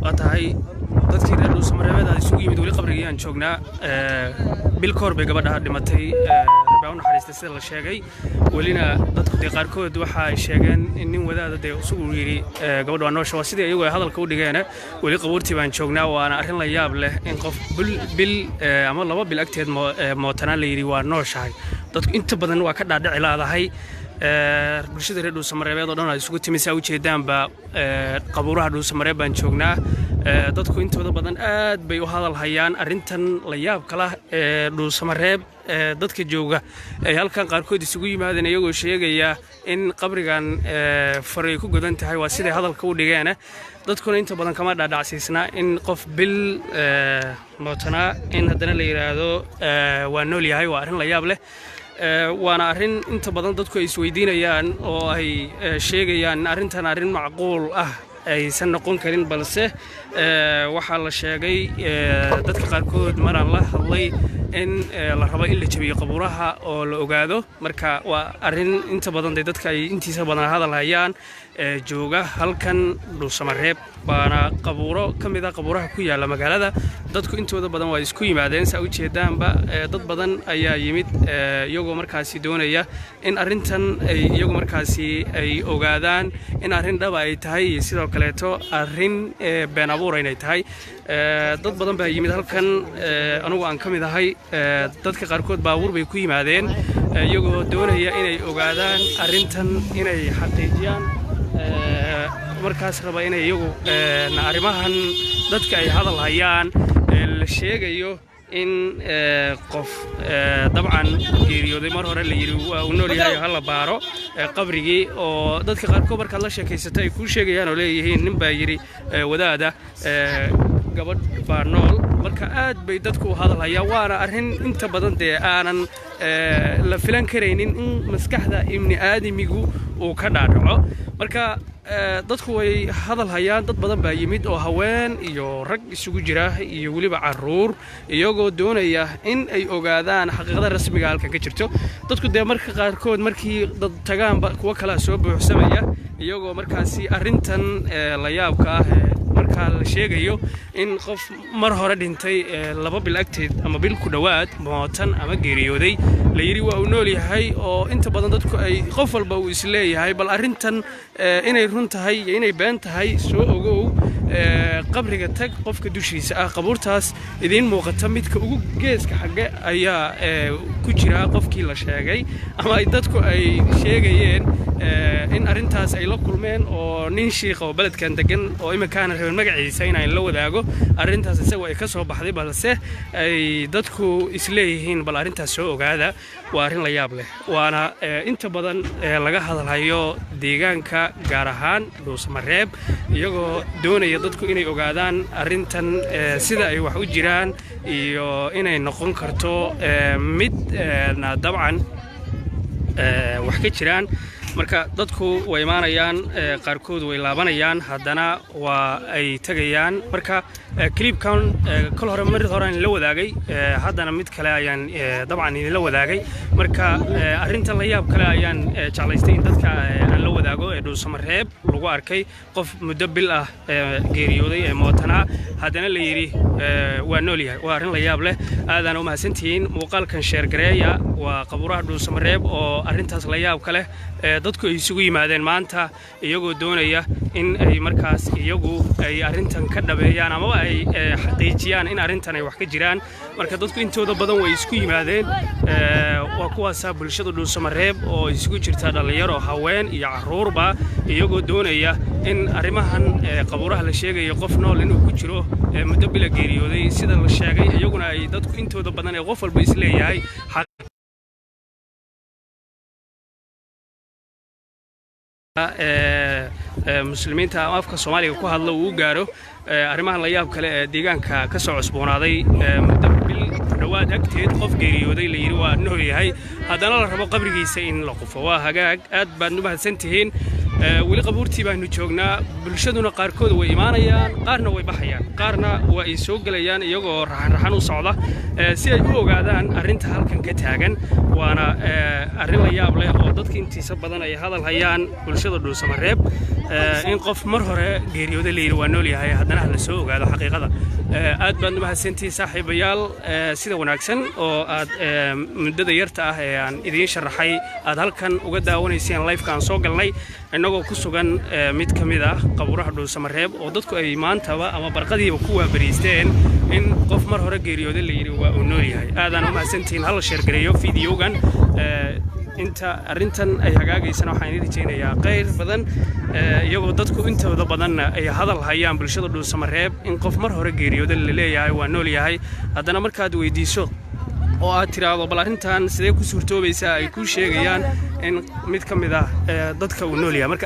Waa tahay dadkii reer Dhuusamareebeed aad isugu yimid. Weli qabrigii aan joognaa. Bil ka hor bay gabadha dhimatay, Rabbi ha u naxariistay, sida la sheegay. Welina dadku dee qaarkood waxa ay sheegeen in nin wadaada dee isugu yidhi gabadha waa noosha, waa sidii iyagu ay hadalka u dhigeen. Weli qabuurtii baan joognaa, waana arrin la yaab leh in qof bil ama 2 bil agteed mootanaa la yidhi waa nooshahay. Dadku inta badan waa ka dhaadhici laadahay. Bulshada reer Dhuusamareebeed oo dhan ay isugu timi, saa ujeedaanba qabuuraha Dhuusamareeb baan joognaa. Dadku intooda badan aad bay u hadal hayaan arrintan la yaabka lah ee Dhuusamareeb. Dadka jooga ay halkan qaarkood isugu yimaadeen iyagoo sheegaya in qabrigan faray ku godan tahay, waa siday hadalka u dhigeen. Dadkuna inta badan kama dhaadhacsiisna in qof bil mootanaa in haddana la yidhaahdo waa nool yahay. Waa arrin la yaab leh, waana arrin inta badan dadku ay isweydiinayaan oo ay sheegayaan in arrintan arrin macquul ah aysan noqon karin. Balse waxaa la sheegay dadka qaarkood maraan la hadlay in la rabo in la jabiyo qabuuraha oo la ogaado. Marka waa arrin inta badan dee dadka ay intiisa badan hadal hayaan jooga halkan Dhuusamareeb, waana qabuuro ka mid a qabuuraha ku yaalla magaalada. Dadku intooda badan waa isku yimaadeen, saa ujeedaanba. Dad badan ayaa yimid iyagoo markaasi doonaya in arrintan ay iyagu markaasi ay ogaadaan in arrin dhaba ay tahay iyo sidoo kaleeto arrin been abuura inay tahay. Dad badan baa yimid halkan, anugu aan ka mid ahay. Dadka qaarkood baabuur bay ku yimaadeen iyagoo doonaya inay ogaadaan arrintan, inay xaqiijiyaan, markaas raba inay iyagu arrimahan dadka ay hadal hayaan la sheegayo in qof dabcan geeriyooday mar hore la yidhi waa uu nool yahay, hala baaro qabrigii, oo dadka qaarkood markaad la sheekaysato ay kuu sheegayaan oo leeyihiin nin baa yidhi wadaada gabadh baa nool. Marka aad bay dadku u hadalhayaan, waana arrin inta badan dee aanan la filan karaynin in maskaxda ibni aadamigu uu ka dhaadhaco. Marka dadku way hadal hayaan. Dad badan baa yimid oo haween iyo rag isugu jira iyo weliba carruur, iyagoo doonaya in ay ogaadaan xaqiiqada rasmiga halkan ka jirto. Dadku dee marka qaarkood markii dad tagaanba kuwo kalea soo buuxsamaya, iyagoo markaasi arrintan la yaabka ah ee markaa la sheegayo in qof mar hore dhintay 2 bil agteed ama bil ku dhowaad mootan ama geeriyooday la yidhi waa uu nool yahay, oo inta badan dadku ay qof walba uu isleeyahay bal arrintan inay run tahay iyo inay been tahay soo ogow, qabriga tag qofka dushiisa ah. Qabuurtaas idiin muuqata midka ugu geeska xagge ayaa ku jira qofkii la sheegay ama ay dadku ay sheegayeen in arrintaas ay la kulmeen, oo nin shiikha oo beledkan degan oo iminkaana rabin magaciisa inaan la wadaago arrintaas isagu ay ka soo baxday, balse ay dadku isleeyihiin bal arrintaas soo ogaada. Waa arrin la yaab leh, waana inta badan laga hadalhayo deegaanka, gaar ahaan Dhuusamareeb, iyagoo doonaya dadku inay ogaadaan arrintan sida ay wax u jiraan iyo inay noqon karto mid dabcan wax ka jiraan. Marka dadku way imaanayaan, qaarkood way laabanayaan, haddana waa ay tegayaan. Marka clipkan kol hore mar hore aan la wadaagay, haddana mid kale ayaan dabcan idinla wadaagay. Marka arrintan la yaab kale ayaan jeclaystay in dadka aan la wadaago ee Dhuusamareeb lagu arkay qof muddo bil ah geeriyooday ee mootanaa, haddana la yidhi waa nool yahay. Waa arrin la yaab leh. Aadaana u mahadsantihiin. Muuqaalkan share gareeya. Waa qabuuraha Dhuusamareeb oo arrintaas la yaabka leh dadku ay isugu yimaadeen maanta, iyagoo doonaya in ay markaas iyagu ay arrintan ka dhabeeyaan amaba ay xaqiijiyaan in arrintan ay wax ka jiraan. Marka dadku intooda badan way isku yimaadeen. Waa kuwaasaa bulshada Dhuusamareeb oo isugu jirta dhallinyaro, haween iyo carruurba, iyagoo doonaya in arrimahan qabuuraha la sheegayo qof nool inuu ku jiro muddo bila geeriyooday sida la sheegay, iyaguna ay dadku intooda badan ee qof walba isleeyahay muslimiinta ama afka Soomaaliga ku hadla uu u gaaro arrimahan la yaab kale ee deegaanka ka soo cusboonaaday, muddo bil ku dhowaad agteed qof geeriyooday la yidhi waa nool yahay, haddana la rabo qabrigiisa in la qufo. Waa hagaag, aad baad u mahadsan tihiin. Weli qabuurtii baanu joognaa. Bulshaduna qaarkood way imaanayaan, qaarna way baxayaan, qaarna waa ay soo gelayaan iyagoo raxan raxan u socda si ay u ogaadaan arrinta halkan ka taagan. Waana arrin la yaab leh oo dadka intiisa badan ay hadal hayaan, bulshada Dhuusamareeb, in qof mar hore geeriyooda la yidhi waa nool yahay, haddana ha la soo ogaado xaqiiqada. Aad baad mahadsantihiin, saaxiibayaal, sida wanaagsan oo aad muddada yarta ah ee aan idiin sharaxay aad halkan uga daawanayseen live-ka aan soo galnay, innagoo ku sugan mid ka mid ah qabuuraha Dhuusamareeb oo dadku ay maantaba ama barqadiiba ku waabariisteen in qof mar hore geeriyooda la yidhi waa uu nool yahay. Aadaan u mahadsantihiin. Hala share gareeyo videogan. Inta arrintan ay hagaagaysana waxaan idin rajaynayaa khayr badan, iyagoo dadku intooda badanna ay hadal hayaan, bulshada Dhuusamareeb, in qof mar hore geeriyooda la leeyahay waa nool yahay. Haddana markaad weydiiso oo aad tiraahdo bal arrintan sidee ku suurtoobaysaa, ay kuu sheegayaan in mid ka mid ah dadka uu nool yahay marka.